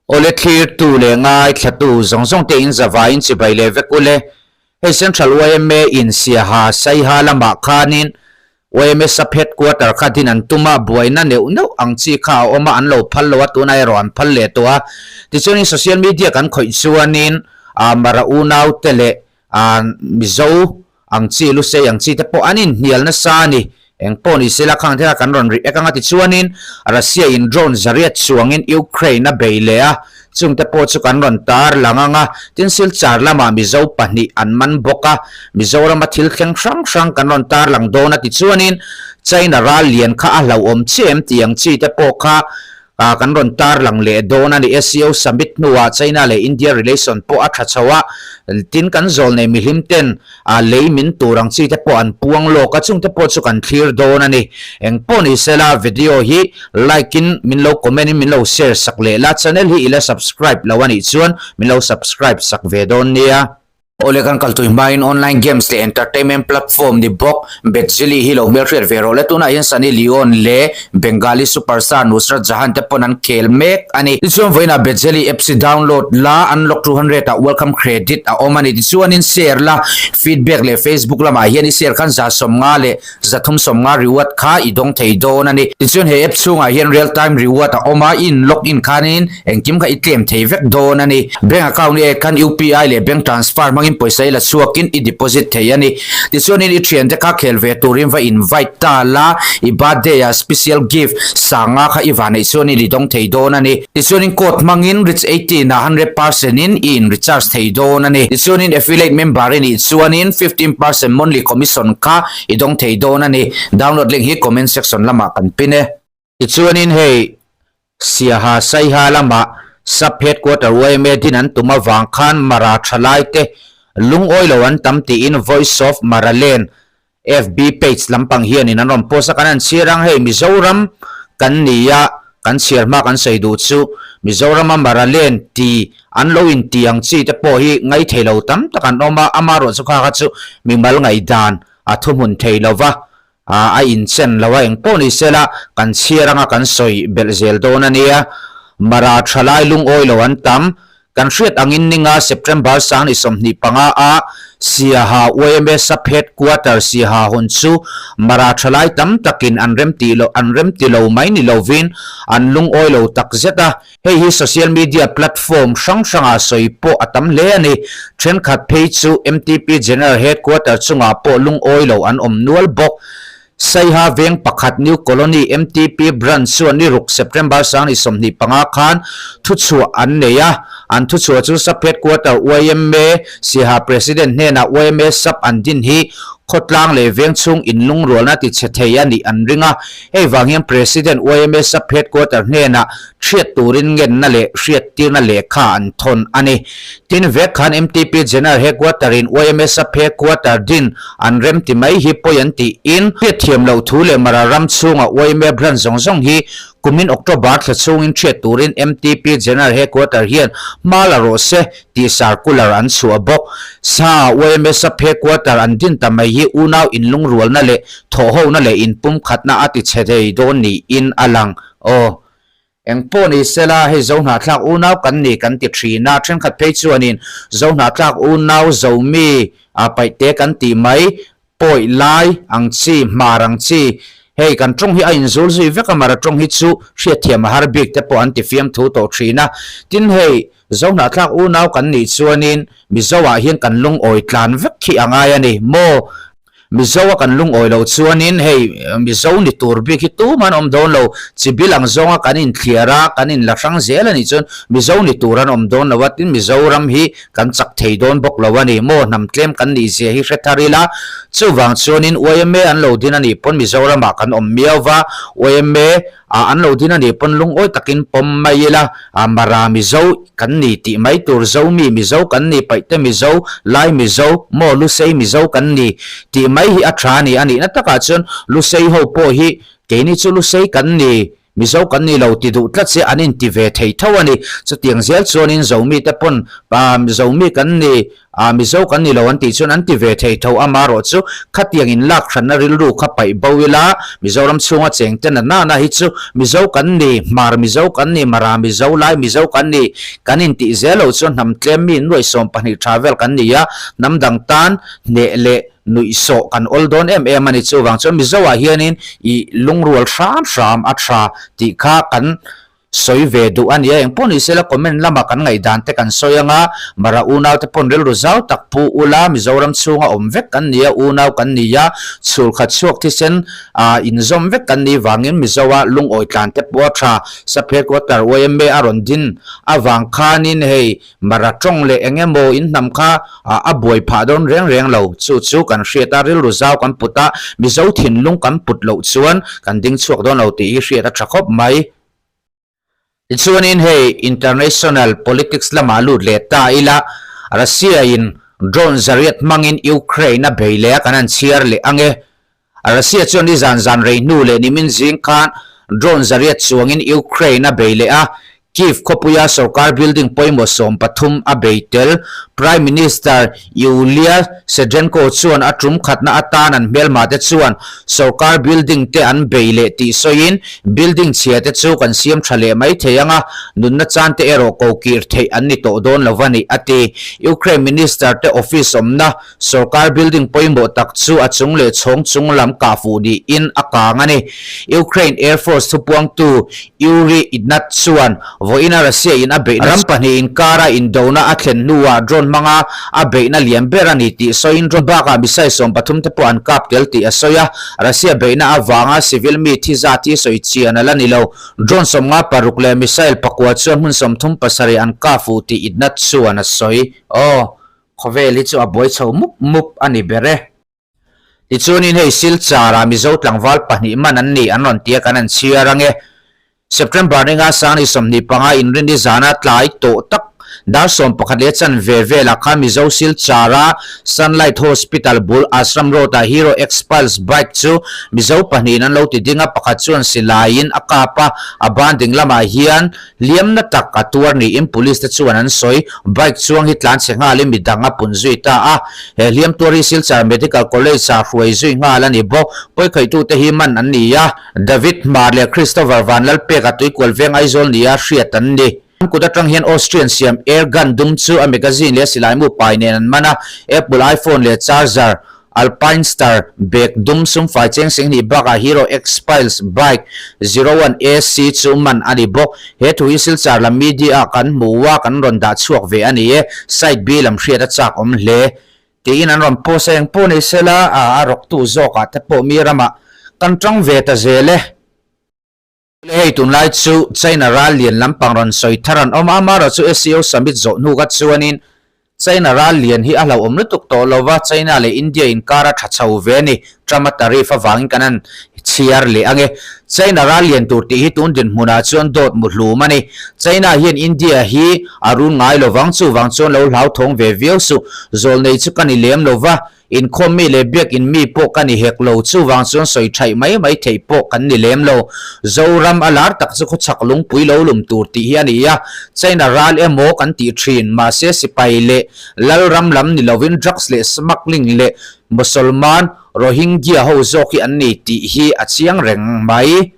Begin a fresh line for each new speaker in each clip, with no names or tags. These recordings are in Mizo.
Awle thlirtu leh ngaithlatu zawng zawng te in zavaiin chibai leh vek ule. Hei Central yma in Siaha Saiha lamah khanin yma Sub Headquarter kha din an tum a, buaina neuh neuh ang chi kha a awm a, an lo phal lo a, tunah erawh an phal leh tawh a. Tichuanin social media kan khawih chuanin Mara unaute leh Mizo ang chi, Lusei ang chi te pawh an inhnial nasa a ni. Eng pawh ni sela khang thila kan rawn react anga tichuanin Russia in drone zariat chuangin Ukraine a bei leh a, chungte pawh chu kan rawn tar lang anga tin Silchar lamah Mizo pahnih an man bawk a, Mizorama thil thleng hrang hrang kan rawn tar lang dawn a tichuanin China ral lian kha a hlauhawm chiah em tih ang chi te pawh kha Kan rawn tarlang leh dawn a ni. SCO Summit hnuah China leh India relation pawh a tha chho a, tin kan zawl nei mihlim ten lei min tur ang chi te pawh an puang lawk a, chungte pawh chu kan thlir dawn a ni. Eng pawh ni sela video hi like in min lo comment in min lo share sak leh la, channel hi i la subscribe lo a nih chuan min lo subscribe sak ve dawn nia. Awle kan kal tui hmain online games leh entertainment platform ni bawk Betzili hi lo hmelhriat ve rawh le. Tunah hian Sunny Leone leh Bengali superstar Nusrat Jahan te pawn an khel mek a ni. Tichuan vawiinah Betzili apps hi download la, unlock 200 ah welcome credit a awm a ni. Tichuanin share la, feedback leh Facebook lamah hian i share khan 150 leh 350 reward kha i dawng thei dawn a ni. Tichuan he app chhungah hian real time reward a awm a, i in log in khanin engkim kha i claim thei vek dawn a ni. Bank account i ek khan UPI leh bank transfer hmangin pawisa i la chhuakin i deposit thei a ni. Tichuanin i thiante kha khel ve turin va invite ta la, i birthday ah special gift sanga kha i va neih chuanin i dawng thei dawn a ni. Tichuanin code hmangin Rich 18 ah 100% in i in recharge thei dawn a ni. Tichuanin affiliate member i nih chuanin 15% monthly commission kha i dawng thei dawn a ni. Download link hi comment section lamah kan pin e. Tichuanin hei Siaha Saiha lamah Sub Headquarter yma din an tum avang khan Mara thalaite lungawi lo an tam tiin Voice of Maraland FB page lampang hianin an rawn post a, kan han chhiar ang hei Mizoram kan ni a, kan chhiar hma kan sawi duh chu Mizorama Maraland ti an lo inti ang chi te pawh hi ngaithei lo tam tak an awm a, amaherawh chu kha kha chu mimal ngaihdan a thuhmun thei lo va, a inchen lo a, engpawh ni sela kan chhiar anga kan sawi belh zel dawn a nia. Mara thalai lungawi lo an tam, Kan hriat angin ninga September 25 a Siaha yma Sub Headquarter Siaha hawn chu Mara thalai tam takin an remti lo an remti lo mai ni lovin an lungawi lo tak zet a. Hei hi social media platform hrang hrangah sawi pawh a tam hle a ni. Thenkhat phei chu MTP General Headquarter chungah pawh lungawi lo an awm nual bawk. Saiha veng pakhat New Colony MTP Branch chuan ni ruk September 25 khan thuchhuah an nei a, an thuchhuah chu Sub Headquarter yma Siaha President hnenah yma Sub an din hi khawtlang leh veng chhung inlungrualna ti chhe thei a nih an ring a, hei vang hian President yma Sub Headquarter hnenah hriat turin ngenna leh hriattirna lehkha an thawn a ni. Tin, vek khan MTP General Headquarter in yma Sub Headquarter din an rem ti mai hi pawi an tiin, hriatthiam loh thu leh Mara ram chhunga yma branch zawng zawng hi kumin October thla chhungin hriat turin MTP General Headquarter hian hma la rawh se tih circular an chhuah bawk. Sa yma Sub Headquarter an din ta mai hi unau inlungrualna leh thawhhona leh inpumkhatna a ti chhe thei dawn niin a lang. Aw. Engpawh ni sela, hei Zohnahthlak unau kan ni kan ti thin a, thenkhat phei chuanin Zohnahthlak unau Zomi a paihte kan tih mai, pawi lai ang chi, hmar ang chi, hei kan tawng hi a inzul zui vek a, mara tawng hi chu hriatthiam a har bik te pawh an ti fiamthu tawh thin a. Tin hei Zohnahthlak unau kan nih chuanin Mizoah hian kan lungawi tlan vek khi a ngai a ni maw? Mizo a kan lungawi loh chuanin hei Mizo ni tur bik hi tumah an awm dawn lo, chibil ang zawnga kan inthliar a, kan inla hrang zel a nih chuan Mizo ni tur an awm dawn lo a, tin Mizoram hi kan chak thei dawn bawk lo a ni maw, hnam tlem kan nih zia hi hre thar ila, chuvang chuanin yma an lo din a nih pawn Mizoramah kan awm miau va, yma Ah an lo din a nih pawn lungawi takin pawm mai ila, ah Mara Mizo kan ni tih mai tur Zomi Mizo kan ni, Paihte Mizo, Lai Mizo, maw Lusei Mizo kan ni tih mai hi a tha a ni. A nihna takah chuan Lusei ho pawh hi keini chu Lusei kan ni, Mizo kan ni lo ti duh tlat se an inti ve thei tho a ni. Chutiang zel chuanin Zomi te pawn Zomi kan ni a, Mizo kan ni lo an tih chuan an ti ve thei tho amarawh chu khatiang in lak hranna rilru kha paih bo ila Mizoram chhunga cheng te na nana hi chu Mizo kan ni, Hmar Mizo kan ni, Mara Mizo, Lai Mizo kan ni kan intih zel lo chuan hnam tlem mi nuai 12 tha vel kan ni a, hnam dang tan hneh leh nuihsawh kan awl dawn em em a ni. Chuvang chuan Mizo ah hianin i lungrual hram hram a tha tih kha kan sawi ve duh a nia. Engpawh ni sela comment lama kan ngaihdan te kan sawi anga Mara unau te pawn rilru zau tak pu ula Mizoram chhunga awm vek kan nia, unau kan ni a, chhul khat chhuak thisen ah inzawm vek kan nih vangin Mizo a lungawi tlan te pawh a tha. Sap headquarter yma a rawn din avang khanin hei Mara tawng leh eng emaw in hnam kha a buai phah dawn reng reng lo. Chu chu kan hriat a, rilru zau kan put a, Mizo thinlung kan put loh chuan kan ding chhuak dawn lo tih hi hriat a tha khawp mai. Tichuanin hei international politics lamah lut leh ta ila, Russia in drone zariat hmangin Ukraine a bei leh a kan han chhiar leh ang e. Russia chuan nizan zan rei hnu leh nimin zing khan drone zariat chuangin Ukraine a bei leh a, Kyiv khawpuia sorkar building pawimawh 13 a bei tel. Prime Minister Yulia Sedrenko chuan a tum khatna atan an hmelma te chuan sorkar building te an bei leh tih sawiin building chhia te chu kan siam tha leh mai thei ang a, nunna chan te erawh ko kir theih an ni tawh dawn lo a ni, a ti. Ukraine Minister te office awmna Sorkar building pawimawh tak chu a chung leh chhawng chung lam kah fuh niin a kang a ni. Ukraine Air Force thupuangtu Yuriy Ignat chuan vawiina Russia in a beihna ram pahnih inkara indona a thlen hnuah drone hmanga a beihna lian ber a ni tih sawiin drone bakah missile 13 te pawh an kap tel tih a sawi a. Russia beihna avanga civil mi thi zat hi sawi chian a la ni lo. Drone 56 leh missile pakua chuan hmun 37 an kah fuh tih Ignat chuan a sawi. Aw. Khawvel hi chu a buai chho mup mup a ni ber e. Tichuanin hei Silchar-ah Mizo tlangval pahnih man an ni an rawn tia kan han chhiar ang e. September ninga Sangni 25 inrinni zana tlai tawh tak dar 11 leh chanve velah khan Mizo Silchar-a Sunlight Hospital bul Ashram Road-ah Hero Xpulse bike chu Mizo pahnihin an lo ti ding a, pakhat chuan silaiin a kap a, a ban ding lamah hian Hliamna tak a tuar niin police te chuan an sawi. Bike chuang hi tlan chhe nghalin midang a pun zui ta a. He hliam tuar hi Silchar Medical College ah hruai zui nghal a ni bawk. Pawikhaihtute hi man an ni a. David Hmar leh Christopher Vanlalpeka tuikual veng Aizawl nia hriat an ni. An kut atang hian Austrian siam air gun dum chu a magazine leh silaimu pai nen an man a. Apple iPhone leh charger Alpinestar bag dum sumfai cheng singhnih bakah Hero Xpulse bike zero one AC chu man a ni bawk. He thu hi Silchar lam media ah kan hmu a, kan rawn dah chhuak ve a ni e. Side B lam hriat a chak awm hle. Tiin an rawn post a, eng pawh ni sela a rawktu zawkah te pawh mi ramah kan tang ve ta zel e. Hei tunlai chu China ral lian lampang rawn sawi thar an awm a, amaherawhchu SCO summit zawh hnu kha chuanin China ral lian hi a hlauhawm lutuk tawh lo va, China leh India inkar a tha chho ve a ni, Trump a tariff avangin kan han chhiar leh ang e. China ral lian tur tih hi tun dinhmunah chuan dawt mu hlum a ni. China hian India hi a run ngai lo vang, chuvang chuan lo hlauthawng ve viau suh, zawlnei chu ka ni lem lo va, Inkhawm mi leh biakin mi pawh ka ni hek lo, chuvang chuan sawi thaih mai mai theih pawh kan ni lem lo. Zoram a lar tak chu khawchhak lungpui lo lum tur tih hi a ni a, China ral emaw kan tih thin, mahse sipai leh Lalram lam ni lovin drugs leh smuggling leh Mosolman Rohingya ho zawk hi an ni tih hi a chiang reng mai.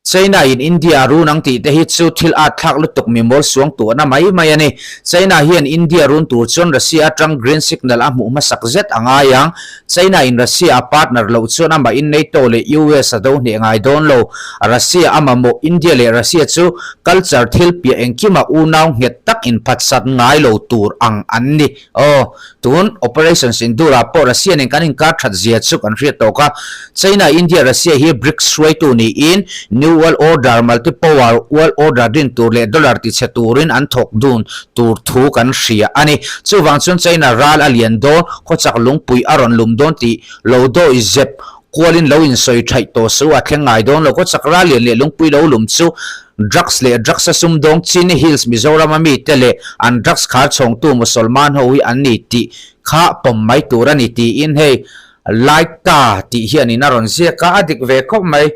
China in India a run ang tih te hi chu thil at thlak lutuk mi mawl suang tuahna mai mai a ni. China hian India run tur chuan Russia atang green signal a hmuh hmasak zet a ngai ang. China in Russia a partner loh chuan amah in NATO leh US a do hneh ngai dawn lo. Russia a mamawh India leh Russia chu culture thil piah engkimah unau nghet tak inphatsat ngai lo tur ang an ni. Aw, tun Operation Sindoor ah pawh Russia nen kan inkar that zia chu kan hriat tawk a. China, India, Russia hi BRICS hruaitu niin New World Order, Multi-Power World Order din tur leh dollar tichhe turin an thawk dun tur thu kan hria a ni. Chuvang chuan China ral a lian dawn, khawchak lungpui a rawn lum dawn tih lo dawi zep kualin lo insawi thaih tawh su a thleng ngai dawn lo. Khawchak ral lian leh lungpui lo lum chu Drugs leh drugs a sumdawng Chini Hills Mizoram a mite leh an drugs khar chhawngtu Mosolman ho hi an ni tih kha pawm mai tur a ni tiin hei Laita tih hianin a rawn ziak a, a dik ve khawp mai.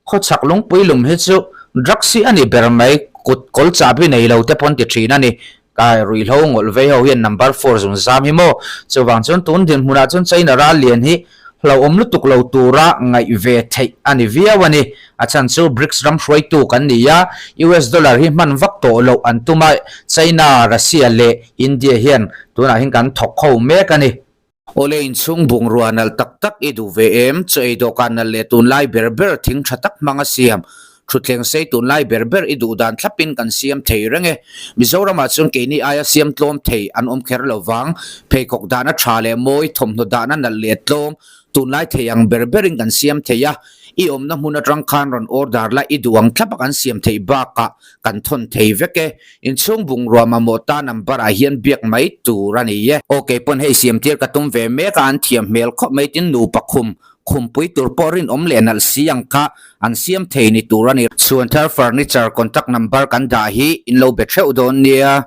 Khawchhak lungpui lum hi chu drugs hi a ni ber mai, kut kawl chahbi nei lo te pawn ti thin a ni. Kai ruihhlo ngawlh vei ho hian number four zun zam hi maw? Chuvang chuan tun dinhmunah chuan China ral lian hi hlauhawm lutuk lo tura ngaih ve theih a ni viau a ni. A chhan chu BRICS ram hruaitu kan ni a, US dollar hi hman vak tawh loh an tum a, China, Russia leh India hian tunah hian kan thawk ho mek a ni. Awle inchhung bungrua nalh tak tak i duh ve em? Chaw ei dawhkan nalh leh tunlai ber ber thing tha tak hmang a siam. Thutthleng sei tunlai ber ber i duh dan thlapin kan siam thei reng e. Mizoramah chuan keini aia siam tlawm thei an awm kher lo vang. Pheikhawk dahna tha leh mawi, thawmhnaw dahna nalh leh tlawm, tunlai thei ang ber berin kan siam thei a. I awmna hmun atang khan rawn order la i duh ang thlapa kan siam theih bakah kan thawn thei vek e. Inchhung bungrua mamawh ta number ah hian biak mai tur a ni e. Aw kei pawn hei siam tir ka tum ve mek a an thiam hmel khawp mai tin nupa khum khumpui tur pawh rinawm leh nalh si ang kha an siam thei ni tur a ni. Chhuanthar furniture contact number kan dah hi in lo be theuh dawn nia.